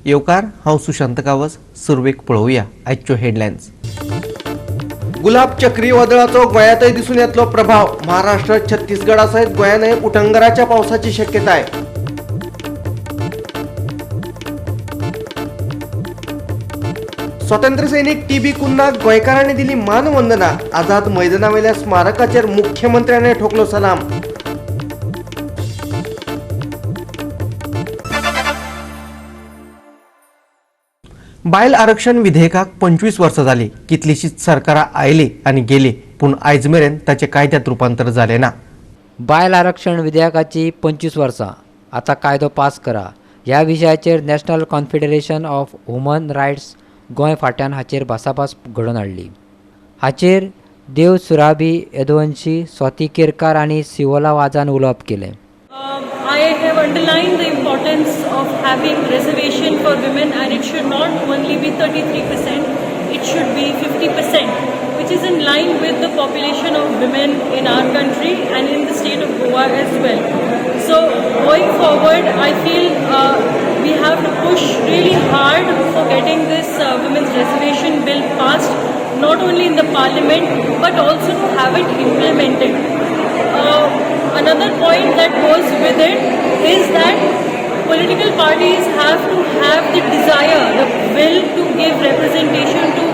येवकार, हांव सुशांत गांवस. सुरवेक पळोवया आयच्यो हेडलायन्स. गुलाब चक्रीवादळाचो गोंयांतय दिसून येतलो प्रभाव. महाराष्ट्र, छत्तीसगडा सयत गोंयांतय उटंगराच्या पावसाची शक्यताय. स्वातंत्र्य सैनिक टी बी कुन्हाक गोंयकारांनी दिली मानवंदना. आझाद मैदानावेल्या स्मारकाचेर मुख्यमंत्र्याने ठोकलो सलाम. बायल आरक्षण विधेयकाक 25 वर्सां जाली. कितलीशीच सरकारां आयली आनी गेली, पूण आयज मेरेन ताचें कायद्यांत रुपांतर जालें ना. बायल आरक्षण विधेयकाची 25 वर्सां, आतां कायदो पास करा ह्या विशयाचेर National Confederation of Human Rights Goa फांट्यान हाचेर भासाभास घडोवन हाडली. हाचेर देव सुराबी यदुवंशी, स्वाती केरकार आनी सिवोला वाजान उलोवप केलें. I have underlined the importance of having reservation for women, and it should not only be 33%, it should be 50%, which is in line with the population of women in our country and in the state of Goa as well. So going forward, I feel we have to push really hard for getting this women's reservation bill passed, not only in the parliament but also to have it implemented. Another point that goes with it is that political parties have to have the desire, the will to give representation to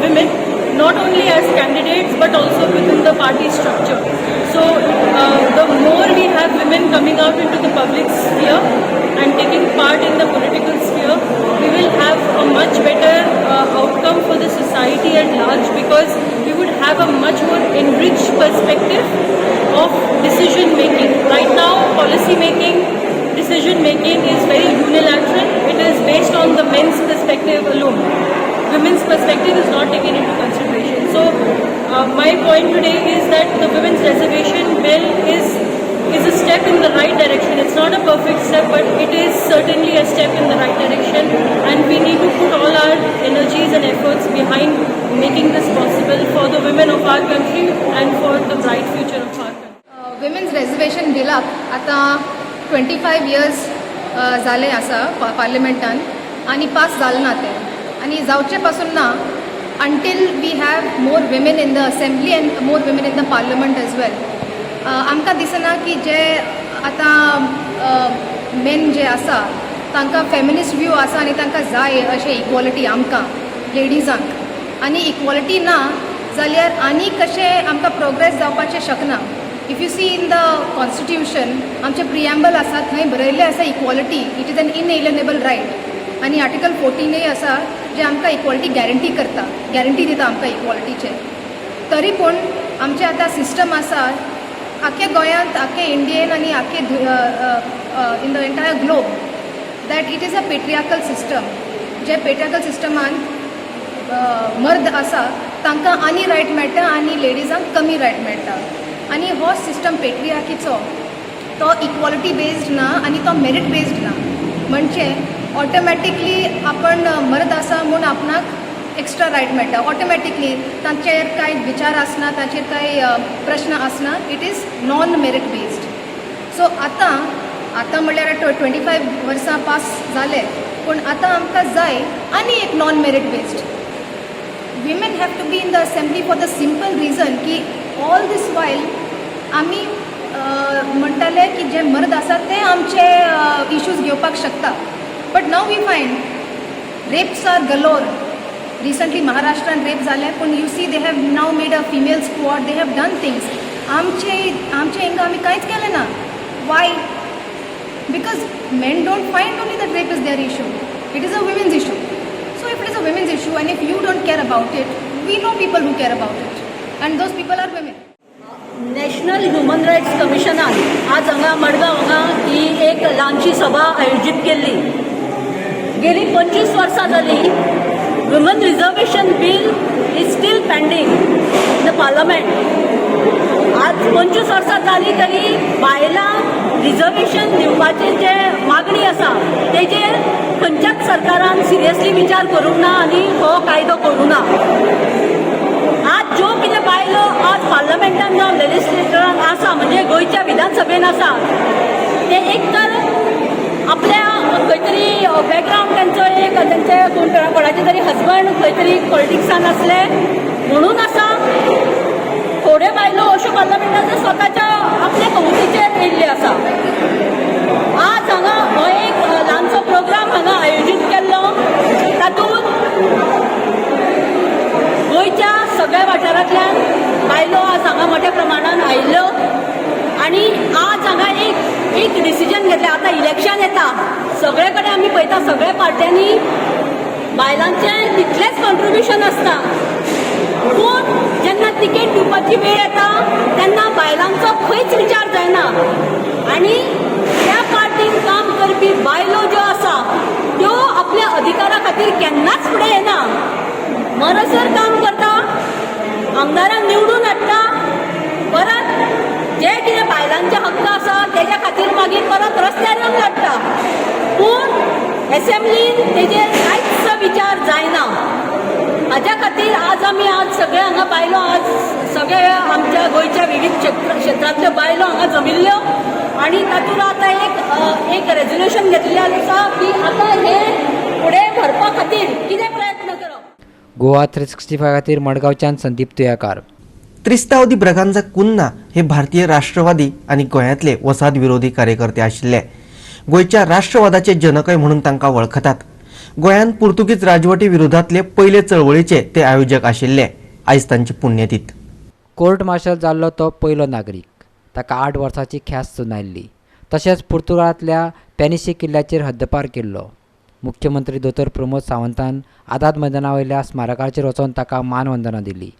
women, not only as candidates but also within the party structure. So the more we have women coming out into the public sphere and taking part in the political sphere, we will have a much better outcome for the society at large, because we would have a much more enriched perspective of decision making. Right now, policy making, decision making is very unilateral. It is based on the men's perspective alone. Women's perspective is not taken into consideration. So, my point today is that the women's reservation bill is a step in the right direction. It's not a perfect step, but it is certainly a step in the right direction, and we need to put all our energies and efforts behind making this possible for the women of our country and for the bright future of our country. Women's reservation बिलाक आतां 25 years जाले आसा पार्लिमेंटान आनी pass जालें ना तें आनी जावचें पासून ना until we have more women in the assembly and more women in the parliament as well. आमकां दिसना की जे आतां मेन जे आसा तांकां फेमिनिस्ट व्यू आसा आनी तांकां जाय अशें इक्वॉलिटी आमकां लेडिजांक, आनी इक्वॉलिटी ना जाल्यार आनी कशें आमकां प्रोग्रेस जावपाचें शकना. If you see in the constitution, आमचें प्रिएम्बल आसा, थंय बरयल्लें आसा, equality, it is an inalienable right. आनी आर्टिकल 14य आसा जे आमकां इक्वॉलिटी गॅरंटी करता, गॅरंटी दिता आमकां इक्वॉलिटीचे. तरी पूण आमचें आतां सिस्टम आसा, आख्या गोंयांत, आख्या इंडियेन आनी आख्खे in the entire globe, that it is a patriarchal system. जे पेट्रियाकल सिस्टमान मर्द आसा तांकां आनी रायट मेळटा आनी लेडिजांक कमी रायट मेळटा. आनी हो सिस्टम पेट्रियाकीचो तो इक्वॉलिटी बेस्ड ना आनी तो मेरीट बेस्ड ना. म्हणजे ऑटोमॅटिकली आपण मर्द आसा म्हूण आपणाक एक्स्ट्रा रायट मेळटा ऑटोमॅटिकली. तांचेर कांय विचार आसना, ताचेर कांय प्रश्न आसना. It is non merit based. So आतां आतां म्हणल्यार 25 वर्सां पास जाले, पूण आतां आमकां जाय आनी एक non merit based. Women have to be in the assembly for the simple reason की all this while आमी म्हणटाले की जे मर्द आसा ते आमचे इश्यूज घेवपाक शकता, but now we find rapes are galore. Recently महाराष्ट्रान रेप जाले, पूण you see, they have now made a female squad, they have done things. आमचे आमचे हिंगा आमी कांयच केलें ना. Why? Because men don't find only that rape is their issue, it is a women's issue. So if it is a women's issue and if you don't care about it, we know people who care about it, and those people are women. National human rights कमिशनान आज हांगा मडगांव हांगा ही एक ल्हानशी सभा आयोजीत केल्ली. गेली 25 वर्सां जाली, women reservation bill is still pending in the parliament. आज 25 वर्सां जाली तरी बायलां रिजर्वेशन दिवपाची जे मागणी आसा तेजेर खंयच्याच सरकारान सिरियसली विचार करूंक ना आनी हो कायदो करूंक ना. आज ज्यो कितें बायलो आज पार्लमेंटान जावं लेजिस्लेचरान आसा, म्हणजे गोंयच्या विधानसभेन आसा, ते एक तर आपल्या खंय तरी तरी बॅकग्रावंड तांचो एक तांचे कोण कोणाचे तरी हजबंड खंय तरी पॉलिटिक्सान आसले म्हणून आसा. थोड्यो बायलो अश्यो पार्लमेंटान स्वताच्या आपल्या कमुतीचेर येयल्ल्यो आसा. आज हांगा हो एक ल्हानसो प्रोग्राम हांगा आयोजीत केल्लो, तातूंत गोंयच्या सगळ्या वाठारांतल्यान बायलो आज हांगा मोठ्या प्रमाणान आयिल्ल्यो आनी आज हांगा एक एक डिसिजन घेतलें. आतां इलेक्शन येता, सगळे कडेन आमी पळयता सगळ्या पार्ट्यांनी बायलांचें तितलेंच कॉन्ट्रिब्युशन आसता, पूण जेन्ना तिकेट दिवपाची वेळ येता तेन्ना बायलांचो खंयच विचार जायना आनी त्या पार्टीन काम करपी बायलो ज्यो आसा त्यो आपल्या अधिकारा खातीर केन्नाच फुडें येना. मरसर काम करता, आमदारांक निवडून हाडटा, परत जे कितें बायलांचे हक्क आसा तेज्या खातीर मागीर परत रस्त्यार येवन लडटा, पूण एसेंब्लीन तेजेर कांयच विचार जायना. हाज्या खातीर आज आमी आज सगळे हांगा बायलो, आज सगळे आमच्या गोंयच्या विविध क्षेत्रांतल्यो बायलो हांगा जमिल्ल्यो आनी तातूंत आतां एक एक रेजोल्युशन घेतलें आसा की आतां हें फुडें व्हरपा खातीर कितें प्रयत्न करप. गोवा 365 खातीर मडगांवच्यान संदीप तुयाकार. त्रिस्ताव दी ब्रगांजा कुन्ना हे भारतीय राष्ट्रवादी आनी गोंयांतले वसाहत विरोधी कार्यकर्ते आशिल्ले. गोंयच्या राष्ट्रवादाचे जनकय म्हणून तांकां वळखतात. गोंयांत पुर्तुगीज राजवटी विरोधांतले पयले चळवळीचे ते आयोजक आशिल्ले. आयज तांची पुण्यतीथ. कोर्ट मार्शल जाल्लो तो पयलो नागरीक. ताका 8 वर्सांची ख्यास्त सुनायल्ली. तशेंच पुर्तुगालांतल्या पेनिशी किल्ल्याचेर हद्दपार केल्लो. मुख्यमंत्री दोतोर प्रमोद सावंतान आझाद मैदाना वयल्या स्मारकाचेर वचून ताका मानवंदना दिली.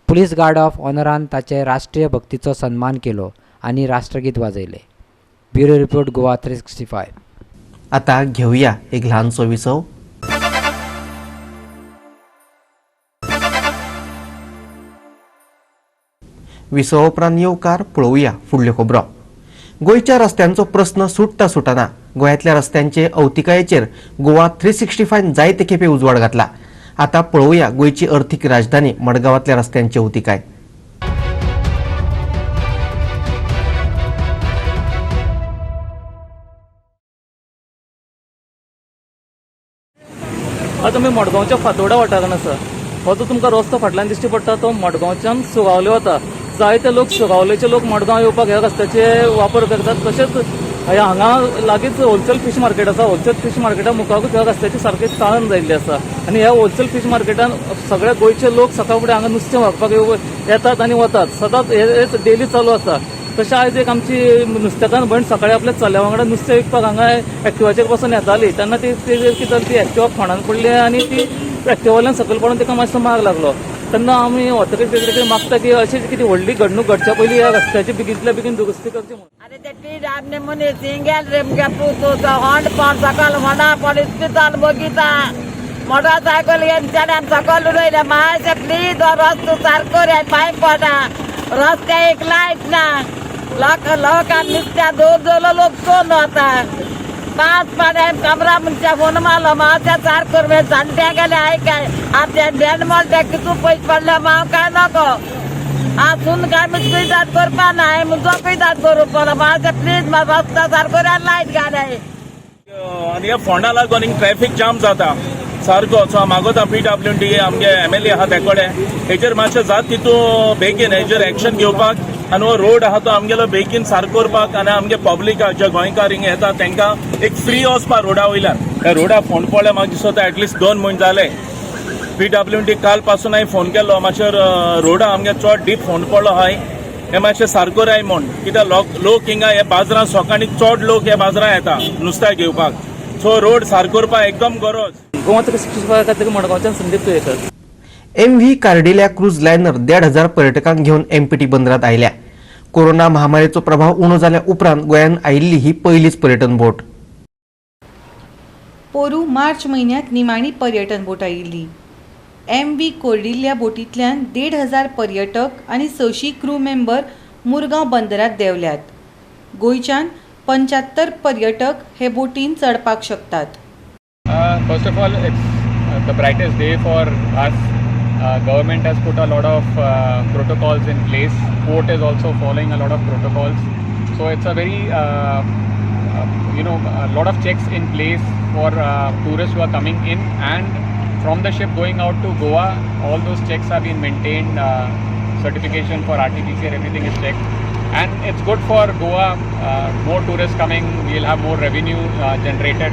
पुलीस गार्ड ऑफ ऑनरान ताचे राष्ट्रीय भक्तीचो सन्मान केलो आनी राष्ट्रगीत वाजयलें. Bureau report, Goa 365. आता घेवया एक ल्हानसो विसव. विसवा उपरांत येवकार पळोवया फुडल्यो खबरो. गोंयच्या रस्त्यांचो प्रस्न सुटता सुटना. गोंयांतल्या रस्त्यांचे अवतिकायेचेर गोवा 365 जायते खेपे उजवाड घातला. आता पळोवया गोंयची अर्थीक राजधानी मडगांवांतल्या रस्त्यांची अवतिकाय. आतां आमी मडगांवच्या फातोडा वाठारान आसा. हो जो तुमकां रस्तो फाटल्यान दिश्टी पडटा तो मडगांवच्यान सुगावले वता. जायते लोक सुगावलेचे लोक मडगांव येवपाक ह्या रस्त्याचे वापर करतात. तशेंच हांगा लागींच होलसेल फीश मार्केट आसा. होलसेल फीश मार्केटा मुखारूच ह्या रस्त्याची सारकी ताळण जाल्ली आसा आनी ह्या होलसेल फीश मार्केटान सगळे गोंयचे लोक सकाळ फुडें हांगा नुस्तें व्हरपाक येतात आनी वतात. सदांच हेच डेली चालू आसा. तशें आयज एक आमची नुस्तेकान्न भयण सकाळी आपल्या चल्या वांगडा नुस्तें विकपाक हांगा एक्टिवाचेर बसून येताली तेन्ना ती कितें जाली, ती एक्टिवा फोंडान पडली आनी ती एक्टिवाल्यान सकयल पडून तिका मातसो मार लागलो. तेन्ना आमी ऑथॉरिटी कडेन मागता की अशी कितें व्हडली घडणूक घडच्या पयलीं ह्या रस्त्याची बेगींतल्या बेगीन दुरुस्ती करची म्हणून. अरे ते पीठ आपने मुनी सिंगेल रे मुगे पूत होंड पड सकल होंडा पड इस्पिताल बगीता मोटरसायकल घेवन चेड्यान सकल उडयले. मातशें प्लीज हो रस्तो सारको रे, पांय पडा. रस्त्या एक लायट ना, लोकांक नुस्त्या दोन जोलो लोक चोन वता. 5 पाड्या कमरा मनशा फोन मारलो, मातशें सारको रे. जाणट्या गेले आयकाय आतां भेंड मोडल्या कितू पयशे पडले हांव काय नको. आसून काय म्हणजे कुयदाद करपा ना, म्हजो कुयदाद करूं पडलो. मातशें प्लीज रस्ता सारको रे, लायट घालाय. आनी ह्या फोंडा लागून हिंग ट्रॅफिक जाम जाता सारको. सो हांव मागोता PWD आमगे MLA आहा ते कडेन हेजेर मातशें जात तितू बेगीन हेजेर एक्शन घेवपाक आनी हो रोड आहा तो आमगेलो बेगीन सारको करपाक आनी आमगे पब्लिकाक जे गोंयकार हिंगा येता तांकां एक फ्री वचपा रोडा वयल्यान. ह्या रोडा फोंड पडले म्हाका दिसता एटलिस्ट 2 म्हयने जाले. PWD काल पासून हांवें फोन केल्लो, मातशें रोडा आमगे चड डीप फोंड पडलो आहाय, हे मातशें सारको राय म्हूण. कित्याक लोक हिंगा हे बाजारां सकाळी चड लोक हे बाजारां येता नुस्त्या घेवपाक. सो रोड सारको करपाक एकदम गरज. गोवा 365 खातीर मडगांवच्यान Sandeep Tuyekar. MV Cordelia cruise liner 1,500 पर्यटकांक घेवन MPT बंदरात आयल्या. कोरोना महामारीचो प्रभाव उणो जाल्या उपरांत गोंयांत आयिल्ली ही पयलीच पर्यटन बोट. पोरू मार्च म्हयन्यांत निमाणी पर्यटन बोट आयिल्ली. MV Cordelia बोटींतल्यान 1,500 पर्यटक आनी 600 क्रू मेंबर मुरगांव बंदरात देंवल्यात. गोंयच्यान 75 पर्यटक हे बोटीन चडपाक शकतात. First of all, it's the brightest day for us. Government has put a lot of protocols in place. Port is also following a lot of protocols. So it's a very a lot of checks in place for tourists who are coming in and from the ship going out to Goa. All those checks have been maintained, certification for RT-PCR, everything is checked, and it's good for Goa. More tourists coming, we'll have more revenue generated,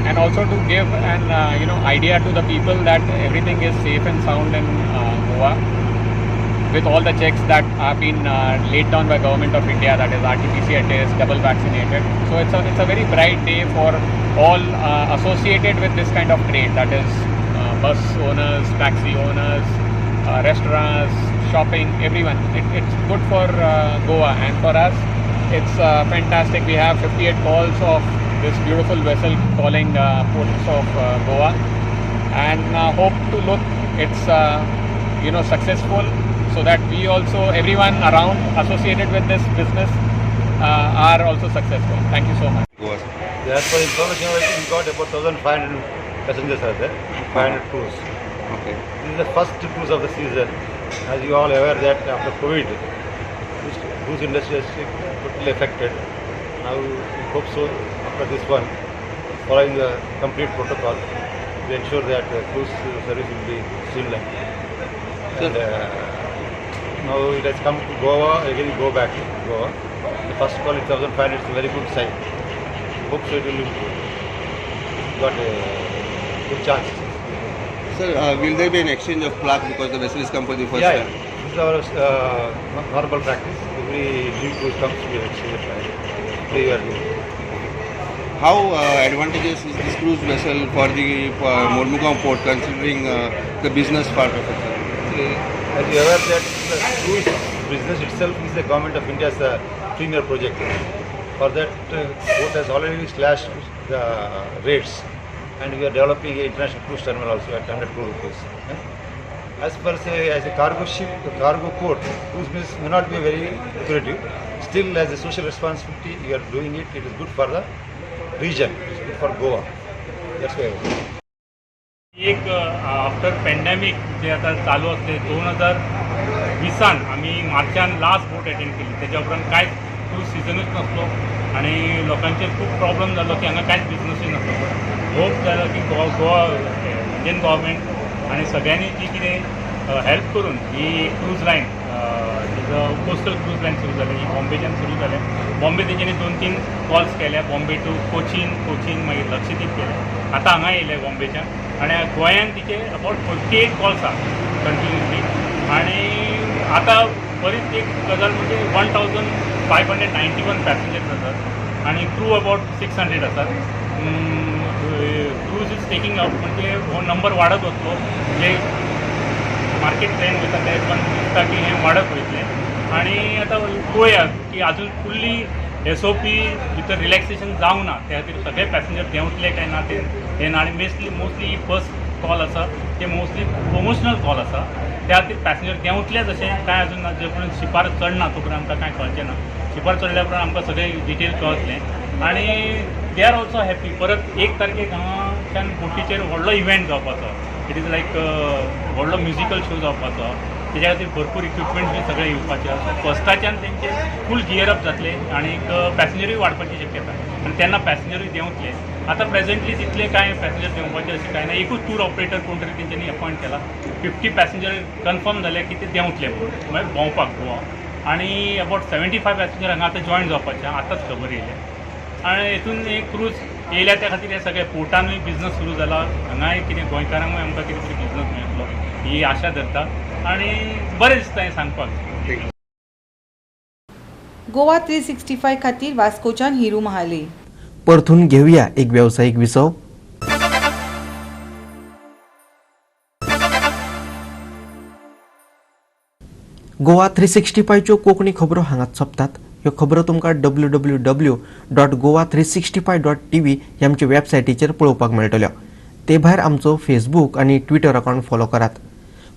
and also to give an idea to the people that everything is safe and sound in Goa, with all the checks that have been laid down by Government of India, that is RT-PCR test, double vaccinated. So it's a very bright day for all associated with this kind of trade, that is bus owners, taxi owners, restaurants, shopping, everyone. It's good for Goa, and for us it's fantastic. We have 58 calls of this beautiful vessel calling ports of Goa, and hope to look it's successful, so that we also, everyone around associated with this business are also successful. Thank you so much. As per information, we got about 1,500 passengers are there, 500 crews. Okay. This is the first cruise of the season. As you all aware that after COVID, cruise industry is totally affected. Now we hope so after this one, following the complete protocol, we ensure that the cruise service will be streamlined. And now it has come to Goa, again go back to Goa. The first call is 1,500, is a very good sign. Hope so it will improve. Got a good chance. Sir, will there be an exchange of plaque because the vessel has come for the first time? Yeah, this is our normal practice. Every new cruise comes, we exchange the flag. Every year. How advantageous is this cruise vessel for the Mormugao port, considering the business part of it, sir? See, as you are aware that the cruise business itself is the Government of India's premier project. For that, port has already slashed the rates, and we are developing an international cruise terminal also at 100 crore rupees. As per se, as a cargo ship, a cargo port, cruise business may not be very lucrative. Still, as a social responsibility, we are doing it. It is good for the region. It is good for Goa. That's why. एक after pandemic जे आतां चालू आसले 2020 आमी मार्चान last बोट attend केली. तेज्या उपरांत कांयच cruise सिजनूच नासलो आनी लोकांचेर खूब प्रॉब्लम जालो की हांगा कांयच बिजनसूय नासलो. होप जालो की गोवा इंडियन गव्हर्मेंट आनी सगळ्यांनी जी कितें हेल्प करून ही cruise line, coastal cruise line सुरू जाली, ही बॉम्बेच्यान सुरू जालें. बॉम्बे तेंच्यांनी 2-3 कॉल्स केल्या, बॉम्बे टू कोचीन, कोचीन मागीर लक्षद्वीप केले, आतां हांगा येयले बॉम्बेच्यान. आनी गोंयान तिचे अबावट 48 कॉल्स आहा कंटिन्युअसली. आनी आतां बरीच एक गजाल म्हणजे 1591 पॅसेंजर्स आसात आनी क्रू अबावट 600 आसात. क्रूज is taking up, म्हणजे हो नंबर वाडत वतलो. जे मार्केट ट्रेंड वयता ते पण दिसता की हें वाडत वयतलें. आनी आतां पळोवया की आजून फुल्ली SOP भितर रिलॅक्सेशन जावंक ना, त्या खातीर सगळे पॅसेंजर देंवतले काय ना ते हें ना. आनी मोस्टली ही फर्स्ट कॉल आसा ते मोस्टली प्रमोशनल कॉल आसा, त्या खातीर पॅसेंजर देंवतले जशें कांय अजून ना. जे पर्यंत शिपार चडना तो पर्यंत आमकां कांय कळचें ना. शिपार चडल्या उपरांत आमकां सगळें डिटेल कळतलें. आनी they are also happy. परत 1 तारखेक हांगाच्यान बोटीचेर व्हडलो इव्हेंट जावपाचो, it is लायक व्हडलो म्युजिकल शो जावपाचो, तेज्या खातीर भरपूर इक्विपमेंट्स बी सगळे येवपाचे आसा. फर्स्टाच्यान तेंचे फूल गियर अप जातले आनी पॅसेंजरूय वाडपाची शक्यता, आनी तेन्ना पॅसेंजरूय देंवतले. आतां प्रेजेंटली तितले कांय पॅसेंजर देंवपाचे अशें कांय ना. एकूच टूर ऑपरेटर कोण तरी तेंच्यांनी अपॉयंट केला. 50 पॅसेंजर कन्फर्म जाले की ते देंवतले म्हणून, मागीर भोंवपाक गोवा. आनी अबावट 75 पॅसेंजर हांगा आतां जॉयन जावपाचे, आतांच खबर येयल्या. आनी हितून एक क्रूज येयल्या त्या खातीर हे सगळे पोर्टानूय बिजनस सुरू जाला, हांगाय कितें गोंयकारांकूय आमकां कितें तरी बिजनस मेळटलो ही आशा धरता आनी बरें दिसता हें सांगपाक. गोवा 365 खातीर वास्कोच्यान हिरू महाले. परतून घेऊया एक व्यावसायिक विसव. गोवा 365च्यो कोंकणी खबरो हांगाच सोंपतात. ह्यो खबरो तुमकां www.goa365.tv ह्या आमच्या वेबसायटीचेर पळोवपाक मेळटल्यो. ते भायर आमचो फेसबूक आनी ट्विटर अकावंट फॉलो करात.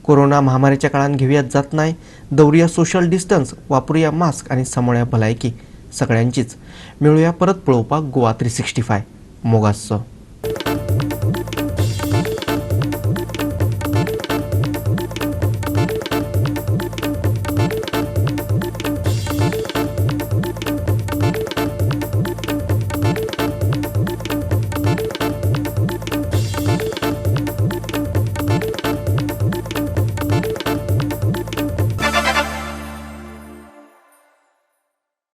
कोरोना महामारीच्या काळान घेवयात जात नाय, दवरुया सोशल डिस्टन्स, वापरुया मास्क आनी सांबाळया भलायकी सगळ्यांचीच. मेळुया परत पळोवपाक गोवा 365. मोगासचो.